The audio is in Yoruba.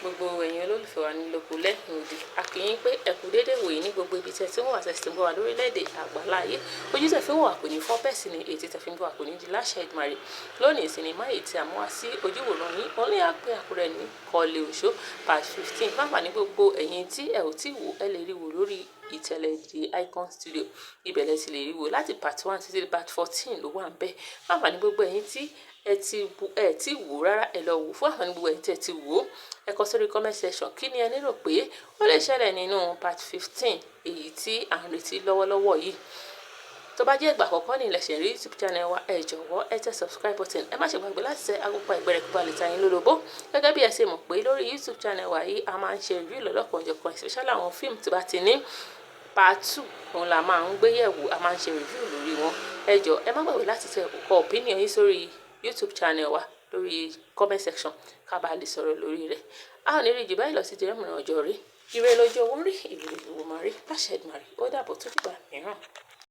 Gbogbo ẹ̀yin olólùfẹ́ wa ní lóko lẹ́yìn odi, a kí yín pé ẹ kú déédéé wòyí ní gbogbo ibi tí ẹ ti ń wà, tẹ̀sí ń bọ̀ wá lórílẹ̀‐èdè àgbáláyé. Ojú tẹ̀ fi ń wà kò ní fọ́, bẹ́ẹ̀ sì ni ètí tẹ̀ fi ń bọ̀ wá kò ní di láṣẹ Èdùmàrè. Lónìí, sinimá yìí tí a mú wá sí ojúwòran yín, òun ní àpè àkúrẹ́ ní Kọ́lé Oṣó part 15. Fáfà ní gbogbo ẹ̀yin tí ẹ ò tí wò, ẹ lè rí wò lórí ìtẹ̀lẹ̀ The Icon Studio. Ibẹ̀ lẹ ti lè rí wò. Láti part 1 títí part 14 ló wà ń bẹ̀. Fáfà ní gbogbo ẹ̀yin tí ẹ ti ẹ ti wò rárá, ẹ lọ wò. Fún àǹfààní gbogbo ẹ̀yin tí ẹ ti wò, ẹ kọ sórí comment section, kí ni ẹ lérò pé ó lè ṣẹlẹ̀ nínú part 15 èyí tí à ń retí lọ́wọ́lọ́wọ́ yìí? Tó bá jẹ́ ìgbà àkọ́kọ́ ní ilẹ̀ ṣe rí YouTube channel wa, ẹ jọ̀wọ́, ẹ tẹ subscribe button. Ẹ má ṣe gbàgbé láti tẹ agogo ìgbẹ́rẹ́ kó ba lè ta yín lólobó. Gẹ́gẹ́ bí ẹ ṣe mọ̀ pé lórí YouTube channel wa yìí, a máa ń ṣe review lọ́lọ́kan-ò-jọ̀kan, especially àwọn fíìmù tí bá ti ní part 2, òun la máa ń gbé yẹ̀wò, a máa ń ṣe review lórí wọn. Ẹ jọ̀ọ́, ẹ má gbàgbé láti tẹ ọkọ̀ opinion yín sórí YouTube channel wa lórí comment section, ká bá lè sọ̀rọ̀ lórí rẹ̀. A ò ní rí jù báyìí lọ sí ti rẹ́mìíràn ọjọ́ rí. Ire lójú owó rí, ìrè lówó máa rí láṣẹ Èdùmàrè. Ó dàbọ̀ tó dìgbà mìíràn.